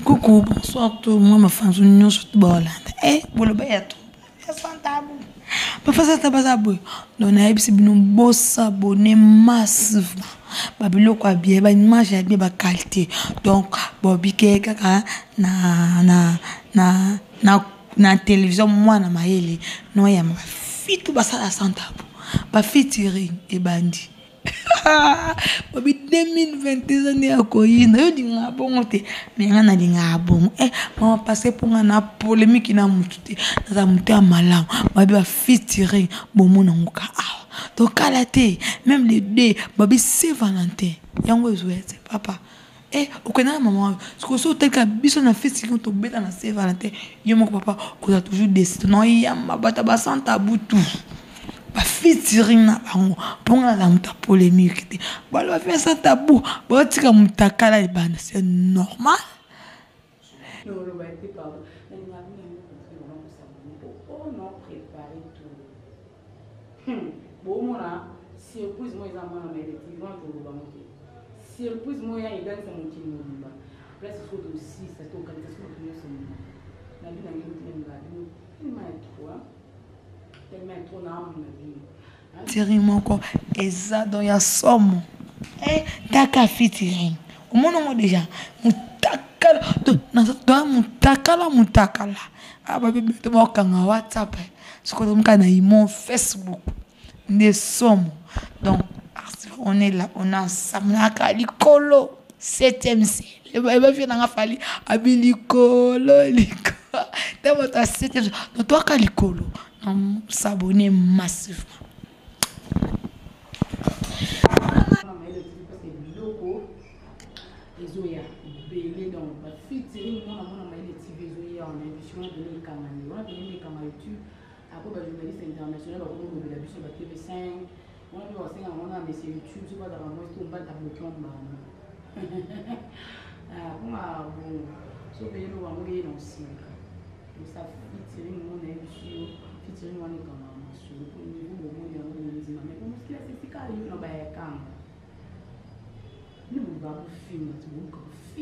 Coucou, bonsoir tout le monde, ma famille nyonso to baolanda. Eh, boloba ya trop. Ya sans tabou. Ba sans tabou baza boye. Donc nayebisi bino bosabonner massivement. Ba biloko ya bien, ba image ya bien, ba qualité. Donc bobike kaka na na na na na télévision mwana mayele no ya ba fitu basala sans tabou. Ba featuring ebandi. Babi 2021 eza nde ya koyina. Yo olingaka bongo te, mais nga nalingaka bongo. Eh, mama parce mpo nga na polémique na mutu te, naza mutu ya malamu. Babi ba featuring bomona ngo ka awa. Tokala te, même les deux, babi Saint Valentin. Yango ezoya te papa. Eh, okenda na mama oyo. Sikoyo soki otalika biso na featuring tobeta na Saint Valentin, yo moko papa oza toujours déçu. Non, yamba bato ba sans tabou tout. Ba featuring na bango mpo nga naza moto ya polémique te. Baloba fe sans tabou, baotika motakala libanda, c'est normal. Oloba te pardon. Nalinga bino yango continue vraiment kosabonner po on a préparé tout. Bomona surprise moko eza mwana mayele te, wana toloba ngo te. Surprise moko ya egangisa mokili mobimba. Place sikoyo tosisa tokanisa sikoyo bato nyonso mobimba. Na bino yango te nalinga bino tellement ya trop, tellement ya trop na amona bino. Featuring moko eza donc ya somo. Eh, taka featuring. Omona ngo déjà mutakala to mutakala mutakala. Ah ba bebe to bakanga WhatsApp. Sikoyo tomuka na imo Facebook. Nde somo. Donc on est là, on est ensemble. Naka likolo 7e ciel. Eba fi nanga fali abi likolo likolo. Tango ta 7e donc toi ka likolo. S'abonner massivement. Ezoya ebele donc ba featuring mwana mwana mayele TV ezoya wana émission wana pene ekangami wana pene ekanga YouTube après ba journaliste international bakomolobela biso ba TV5 wana mpe basenga wana monsieur YouTube soki bazalaka mwasi to mobali abloke wa mbala mpona bongo so pene eloko yango eye na osilika tosa featuring mona yebiso yo featuring wana ekangaka masolo mpo niveau bomoni yango bondima mais bomosikila sesika yo na bayakanga bino bolobaka bofinga ti boluka bofinga.